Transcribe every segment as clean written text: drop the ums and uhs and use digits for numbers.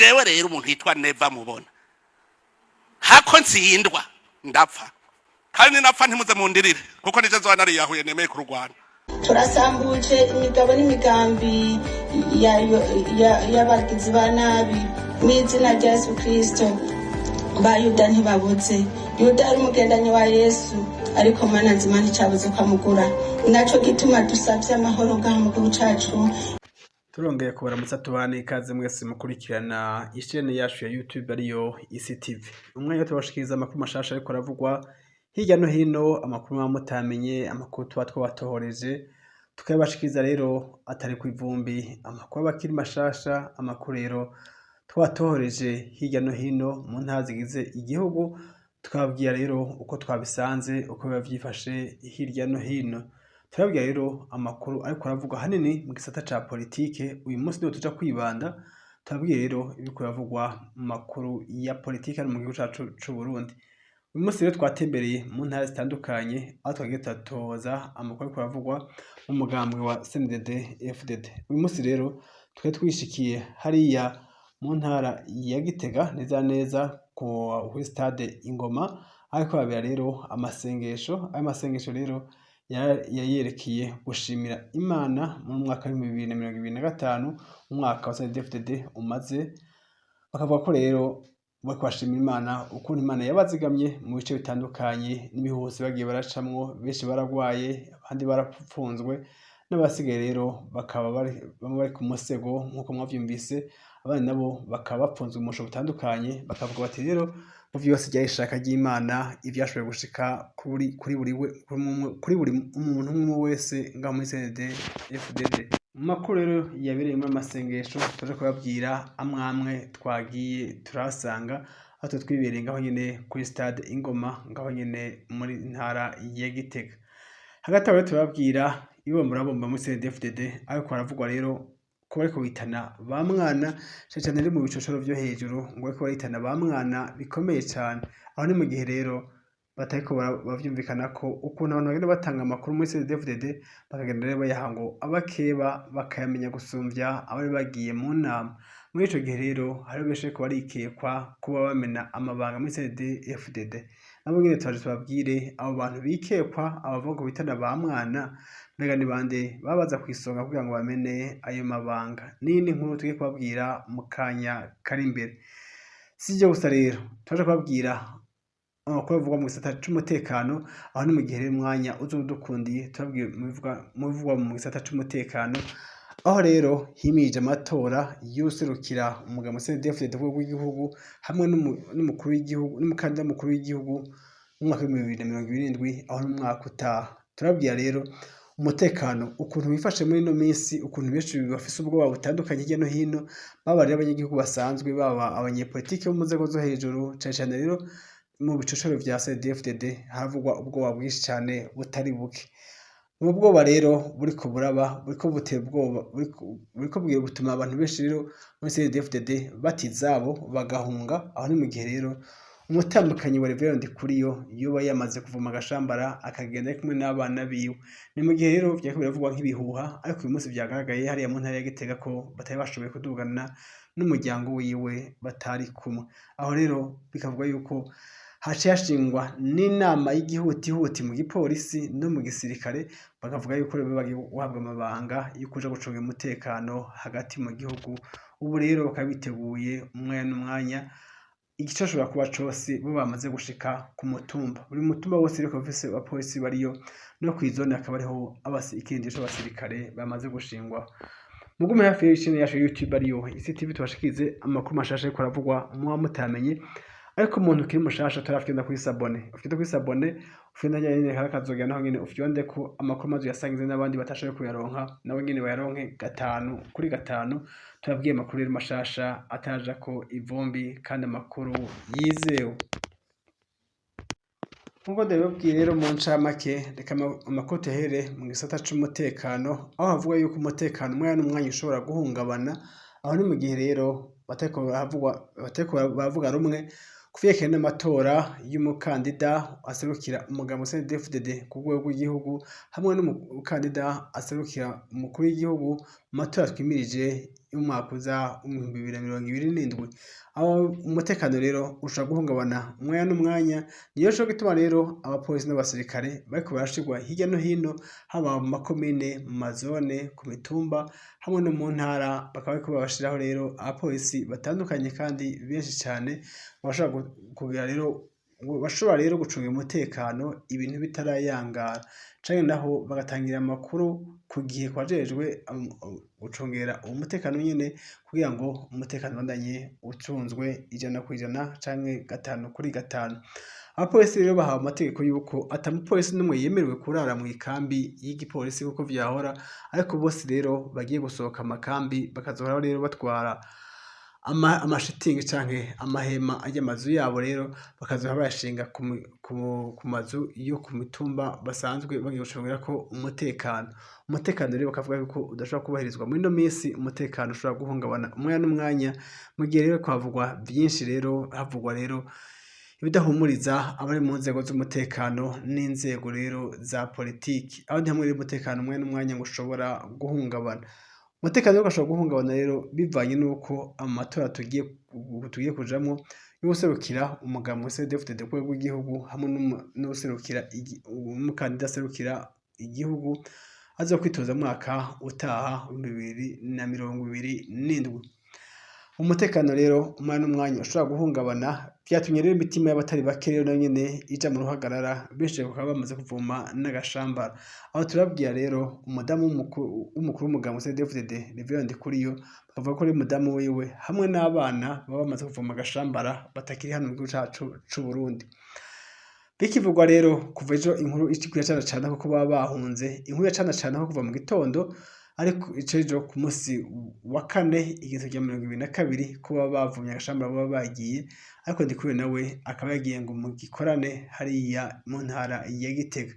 Jewe rero, umuntu yitwa Neva mubona hako ntsindwa ndapfa, kandi napfa ntimuze mundirire, kuko nije nzoba nariyahuye nemeye kurwana. Turasambuje imigabo n'imigambi y'abagizi ba nabi mu izina rya Yesu Kirisito. Ba Yuda ntibabuze. Yuda ari umugendanyi wa Yesu, ariko Mana nzima, nticyabuze ko amugura. Naco gituma dusabye amahoro ngaha mu gihugu cacu. Turongeye kubaramutsa, tubane ikaze mwese mukurikirana ishene yacu ya YouTube ariyo ICTV. Umwanya tubashikiriza amakuru mashasha ariko aravugwa hirya no hino, amakuru muba mutamenye, amakuru tuba twabatohoreje tukayabashikiriza rero atari ku ivumbi, amakuru aba akiri mashasha, amakuru rero twatohoreje hirya no hino mu ntara zigize igihugu, tukababwira rero uko twabisanze, uko biba vyifashe hirya no hino. Turababwira rero amakuru ariko aravugwa hanini mu gisata ca politike. Uyu munsi niho tuja kwibanda, tubabwire rero ibiriko biravugwa mu makuru ya politike hano mu gihugu cacu c'Uburundi. Uyu munsi rero twatembereye mu ntara zitandukanye, aho twagiye turatoza amakuru ariko aravugwa mu mugambwe wa CNDD FDD. Uyu munsi rero twari twishikiye hariya mu ntara ya Gitega, neza na neza kuri stade Ingoma, ariko habera rero amasengesho. Ayo masengesho rero yayerekeye gushimira Imana mu mwaka w'2025, umwaka wa CNDD-FDD umaze. Bakavuga ko rero bariko bashimira Imana ukuntu Imana yabazigamye mu bice bitandukanye n'ibihuhusi bagiye baracamwo. Benshi baragwaye, abandi barapfunzwe, n'abasigaye rero bakaba bari, bamwe bari ku musego nk'uko mwavyumvise, abandi nabo bakaba bapfunzwe mu busho butandukanye. Bakavuga bati rero mu vyose ryari ishaka ry'Imana, ivyashoboye gushika kuri buri we, kuri buri umuntu umwe wese ngaho muri CNDD FDD. Mu makuru rero yabereye muri amasengesho, turaja kubabwira amwamwe twagiye turahasanga, aho twibereye ngaho nyene kuri stade Ingoma, ngaho nyene muri ntara ya Gitega. Hagati aho rero turababwira ibomborabomba muri CNDD-FDD, ariko haravugwa rero ko bariko bitana ba mwana cane cane rero mu bicocoro vyo hejuru, ngo bariko baritana ba mwana bikomeye cane. Aho ni mu gihe rero batariko bavyumvikanako ukuntu abantu bagenda batanga amakuru muri CNDD-FDD, bakagenda rero bayaha ngo abakeba bakayamenya gusumvya abari bagiye mu nama. Muri ico gihe rero hariho benshi bariko barikekwa kuba bamena amabanga muri CNDD-FDD. Nabo nyene turaje tubabwire abo bantu bikekwa, abavuga ngo bitana ba mwana, mbega ni bande baba baza kw'isonga kugira ngo bamene ayo mabanga? N'iyindi nkuru tugiye kubabwira mu kanya kari imbere. Si ivyo gusa rero, turaja kubabwira amakuru avugwa mu gisata c'umutekano. Aho ni mu gihe rero umwanya uzoba udukundiye, tubabwire mu bivugwa mu gisata c'umutekano, aho rero himirije amatora y'uwuserukira umugambwe CNDD-FDD ku rwego rw'igihugu hamwe n'umukuru w'igihugu n'umukandida w'umukuru w'igihugu mu mwaka w'2027, aho n'umwaka utaha. Turababwira rero umutekano ukuntu wifashe muri ino minsi, ukuntu benshi bafise ubwoba butandukanye hirya no hino, baba rero abanyagihugu basanzwe, baba abanyepolitike bo mu nzego zo hejuru, cane cane rero mu bicocoro vya CNDD-FDD haravugwa ubwoba bwinshi cane butari buke. Ubu bwoba rero buriko buraba, buriko butera ubwoba, buriko butuma abantu benshi rero muri CNDD-FDD bata izabo bagahunga. Aho ni mu gihe rero umutambukanyi wa Reverend Ndikuriyo yoba yamaze kuvoma agashambara, akagenda ari kumwe n'abana biwe. Ni mu gihe rero vyariko biravugwa nk'ibihuha, ariko uyu munsi vyagaragaye hariya mu ntara ya Gitega ko batari bashoboye kudugana n'umuryango wiwe, batari kumwe. Aho rero bikavuga yuko haciye hashingwa n'inama y'igihutihuti mu gipolisi no mu gisirikare, bakavuga yuko rero bagiye guhabwa amabanga yo kuja gucunga umutekano hagati mu gihugu. Ubu rero bakaba biteguye umwanya n'umwanya, igicoshobora kuba cose, bo bamaze gushika ku mutumba. Buri mutumba wose rero ukaba ufise abapolisi bariyo, no kw'izone hakaba hariho ikirindiro c'abasirikare bamaze gushingwa. Mugume hafi y'ishene yacu ya YouTube ariyo ICTV, tubashikirize amakuru mashasha ariko aravugwa muba mutamenye. Ariko umuntu ukiri mushasha utarafyonda kuri s'abonner, ufyonde kuri s'abonner, ufyonde harya nyene hari akazogera, naho nyene ufyondeko, amakuru maze uyasangize n'abandi batashoboye kuyaronka, nabo nyene bayaronke gatanu kuri gatanu. Tubabwiye amakuru rero mashasha atarajako ivumbi, kandi amakuru yizewe nkuko ndabibabwiye. Rero mu ncamake, reka amakuru tuyahere mu gisata c'umutekano, aho havuga yuko umutekano umwanya n'umwanya ushobora guhungabana. Aho ni mu gihe rero batariko baravuga rumwe kuvyerekeye n'amatora y'umukandida aserukira umugambwe CNDD-FDD ku rwego rw'igihugu hamwe n'umukandida aserukira umukuru w'igihugu mu Mu matora twimirije y'umwaka uza 2027, aho umutekano rero ushobora guhungabana umwanya n'umwanya. Niyo co gituma rero abapolisi n'abasirikare bariko barashirwa hirya no hino, haba mu makomine, mu mazone, ku mitumba hamwe no mu ntara. Bakaba bariko babashiraho rero abapolisi batandukanye kandi benshi cane, bashobora kugira rero, bashobora rero gucunga umutekano ibintu bitarayangara, canke naho bagatangira amakuru ku gihe kubajejwe gucungera uwo mutekano nyene, kugira ngo umutekano ubandanye ucunzwe 100% canke 5/5. Abapolisi rero bahawe amategeko yuko ata mupolisi n'umwe yemerewe kurara mw'ikambi y'igipolisi kuko vyahora, ariko bose rero bagiye gusohoka amakambi bakazohora rero batwara amashitingi canke amahema y'amazu yabo, rero bakazohora bayashinga ku mazu yo ku mitumba basanzwe bagiye gucungerako umutekano. Umutekano rero bakavuga yuko udashobora kubahirizwa muri ino minsi, umutekano ushobora guhungabana umwanya n'umwanya. Mu gihe rero havugwa vyinshi, rero havugwa rero ibidahumuriza abari mu nzego z'umutekano n'inzego rero za politiki, aho hamwe rero umutekano umwanya n'umwanya ngo ushobora guhungabana. Umutekano rero ugashobora guhungabana rero bivanye n'uko amatora tugiye kujamwo y'uwuserukira umugambwe CNDD-FDD ku rwego rw'igihugu, hamwe n'uwuserukira umukandida aserukira igihugu azokwitoza mu mwaka utaha 2027. Umutekano rero umwanya n'umwanya ushobora guhungabana, vyatumye rero imitima y'abatari bake rero nayo nyene ija mu ruhagarara, benshi bakaba bamaze kuvoma n'agashambara. Aho turabwira rero umudamu w'umukuru w'umugambwe CNDD-FDD Reverend Ndikuriyo, bakavuga ko ari umudamu wiwe hamwe n'abana baba bamaze kuvoma agashambara, batakiri hano mu gihugu cacu c'Uburundi. Bikivugwa rero kuva ejo, inkuru iriko iracanacana kuko baba bahunze. Inkuru iracanacana ko kuva mu gitondo, ariko ico ejo ku musi wa kane igenekerezo rya 22, ko baba bavumye agashambara, baba bagiye, ariko Ndikuriyo nawe akaba yagiye ngo mu gikorane hariya mu ntara ya Gitega.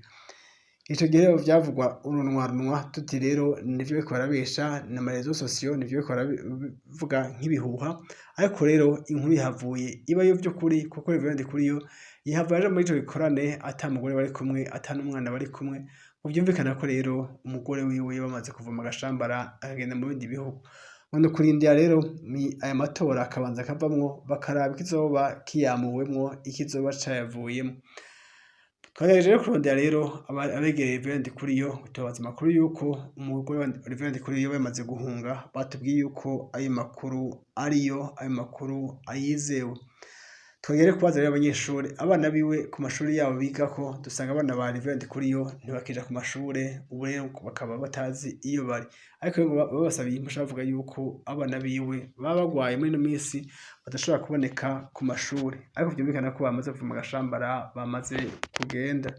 Ico gihe rero vyavugwa urunwarunwa, tuti rero nivyo bariko barabesha n'ama réseaux sociaux, nivyo bariko baravuga nk'ibihuha. Ariko rero inkuru ihavuye iba yo vy'ukuri, kuko Reverend Ndikuriyo yahavuye aja muri ico gikorane ata mugore bari kumwe, ata n'umwana bari kumwe. Ngo vyumvikana ko rero umugore wiwe bamaze kuvoma agashambara akagenda mu bindi bihugu. Ngo nukurindira rero aya matora akabanza akavamwo, bakaraba ikizoba kiyamuwemwo, ikizoba cayavuyemwo. Twagerageje rero kurondera rero abegereye Reverend Ndikuriyo, tubabaza amakuru yuko umugore wa Reverend Ndikuriyo bamaze guhunga. Batubwiye yuko ayo makuru ariyo, ayo makuru ayizewe. Twongere kubaza rero abanyeshuri, abana biwe ku mashuri yabo bigako, dusanga abana ba Reverend Ndikuriyo ntibakija ku mashure ubu, rero bakaba batazi iyo bari. Ariko babasabiye impusha, bavuga yuko abana biwe baba bagwaye muri ino minsi, badashobora kuboneka ku mashure, ariko vyumvikana ko bamaze kuva mu gashambara, bamaze kugenda.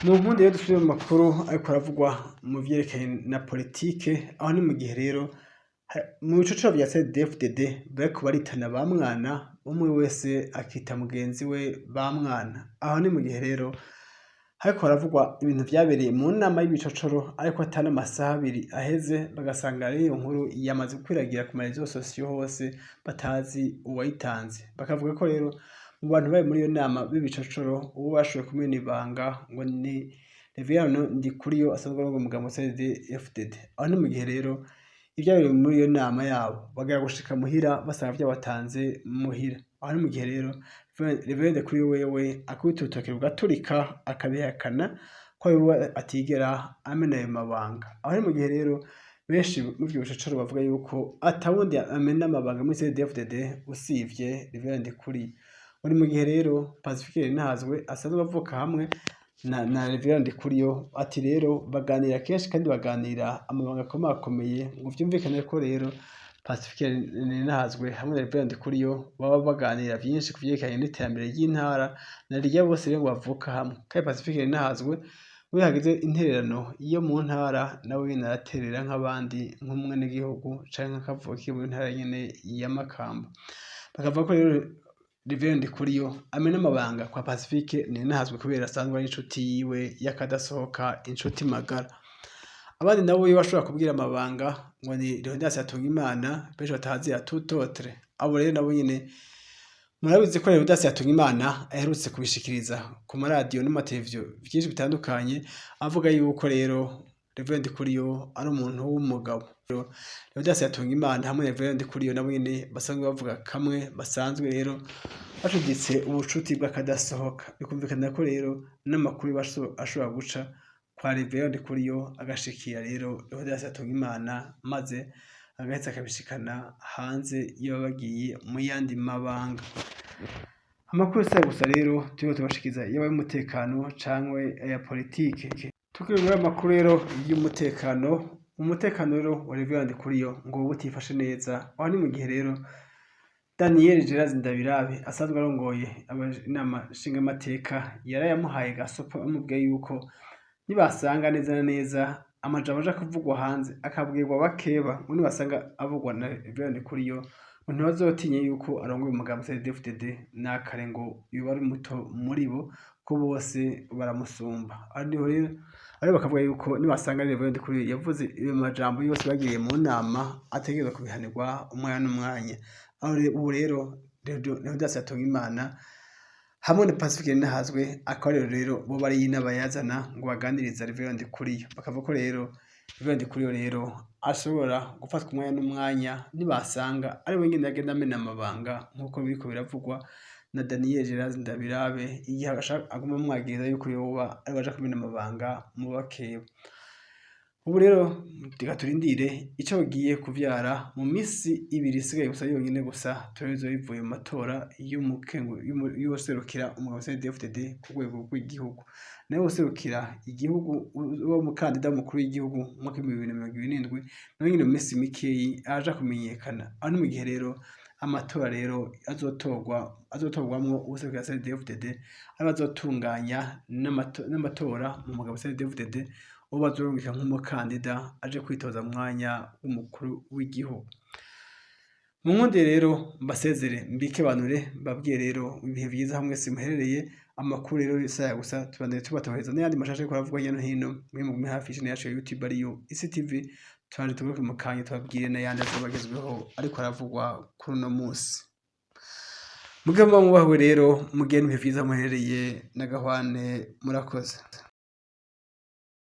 Mu nkundi rero dusubire mu makuru ariko aravugwa mu vyerekeye na politike. Aho ni mu gihe rero mu bicocero vya CNDD-FDD bariko baritana ba mwana, umwe wese akita mugenzi we ba mwana. Aho ni mu gihe rero hariko haravugwa ibintu vyabereye mu nama y'ibicocoro, ariko ata n'amasaha abiri aheze bagasanga rero iyo nkuru yamaze gukwiragira ku ma réseaux sociaux hose, batazi uwayitanze. Bakavuga ko rero mu bantu bari muri iyo nama b'ibicocoro, uwo bashoboye kumena ibanga ngo ni Reveriyano Ndikuriyo asanzwe arongoye umugambwe CNDD-FDD. Aho ni mu gihe rero ivyabereye muri iyo nama yabo bagera gushika muhira basanga vyabatanze muhira. Aho ni mu gihe rero Reveriyano Ndikuriyo wewe akubita urutoke rugaturika, akabihakana ko wewe atigera amena ayo mabanga. Aho ni mu gihe rero benshi muri ivyo bicocoro bavuga yuko atawundi amena amabanga muri CNDD-FDD usivye Reveriyano Ndikuriyo. Ni mu gihe rero Pacifique Ntazwe asanzwe avuka hamwe na Reveriyano Ndikuriyo, ati rero baganira kenshi kandi baganira amabanga akomakomeye. Ngo vyumvikane ko rero Pacifique Ntazwe hamwe na Reveriyano Ndikuriyo baba baganira vyinshi ku vyerekeranye n'iterambere ry'intara, na rirya bose rero ngo bavuka hamwe. Kandi Pacifique Ntazwe we hageze intererano yo mu ntara, nawe nyene araterera nk'abandi, nk'umwenegihugu canke nk'akavukire mu ntara nyene ya Makamba. Bakavuga ko rero Reveriyano Ndikuriyo amena amabanga kwa Pacifique Ntazwe kubera asanzwe ari inshuti yiwe y'akadasohoka, inshuti magara. Abandi nabo iyo bashobora kubwira amabanga ngo ni Leonidas Hatungimana, benshi batazira Tutotre. Abo rero nabo nyene murabizi ko Leonidas Hatungimana aherutse kubishikiriza ku maradiyo n'amateleviziyo vyinshi bitandukanye, avuga yuko rero Reverend Ndikuriyo ari umuntu w'umugabo. Leonidas Hatungimana hamwe na Reverend Ndikuriyo nabo nyene basanzwe bavuga kamwe, basanzwe rero bacuditse ubucuti bw'akadasohoka. Bikumvikana ko rero n'amakuru ashobora guca kwa Reverend Ndikuriyo agashikira rero Leonidas Hatungimana, maze agaheza akabishikana hanze iyo bagiye mu yandi mabanga. Amakuru si ayo gusa rero turiko tubashikiza, yaba ay'umutekano canke aya politike. Tukiri muri ayo makuru rero y'umutekano, umutekano rero wa Reverend Ndikuriyo ngo woba utifashe neza. Aho ni mu gihe rero Daniel Gerard Ndabirabe asanzwe arongoye inama nshingamateka yarayamuhaye gasopo, amubwiye yuko nibasanga neza na neza amajambo aja kuvugwa hanze akabwirwa bakeba, ngo nibasanga avugwa na Reverend Ndikuriyo, ngo ntibazotinye yuko arongoye umugambi CNDD-FDD nakare ngo yoba ari muto muri bo, ko bose baramusumba. Ariho rero ariho bakavuga yuko nibasanga Reverend Ndikuriyo yavuze ayo majambo yose bagiriye mu nama, ategerezwa kubihanirwa umwanya n'umwanya. Aho ubu rero Leonidas Hatungimana hamwe na Pacifique Nininahazwe akaba aribo rero bo bari n'abayazana ngo baganiriza Reverend Ndikuriyo. Bakavuga ko rero Reverend Ndikuriyo rero ashobora gufatwa umwanya n'umwanya nibasanga ari we nyene agenda amena amabanga, nk'uko biriko biravugwa na Daniel Gerard Ndabirabe, igihe aguma amwagiriza yuko yoba ariwe aja kumena amabanga mu bakeba. Ubu rero reka turindire ico bagiye kuvyara mu misi 2 isigaye gusa yonyene gusa, turabe bivuye mu matora y'uwuserukira umugabo CNDD-FDD ku rwego rw'igihugu, nawe userukira igihugu uwo mukandida mukuru w'igihugu mu mwaka w'2027, nawe nyene mu misi mikeyi araja kumenyekana. Aho ni mu gihe rero amatora rero azotorwamwo uwuserukira CNDD-FDD, ariwe azotunganya n'amatora mu mugabo CNDD-FDD, uwo bazorungika nk'umukandida aje kwitoza mu mwanya w'umukuru w'igihugu. Mu nkundiye rero mbasezere, mbikebanure, mbabwiye rero ibihe vyiza aho mwese muherereye. Amakuru rero saya gusa, tubandanye tubatohereza n'ayandi mashasha ariko aravugwa hirya no hino. Mwe mugume hafi y'ishene yacu ya YouTube ariyo Isi TV, turaje tugaruke mu kanya tubabwire n'ayandi azoba agezweho ariko aravugwa kuri uno musi. Muge muba mwubahwe rero, mugire n'ibihe vyiza aho muherereye, n'agahwane, murakoze.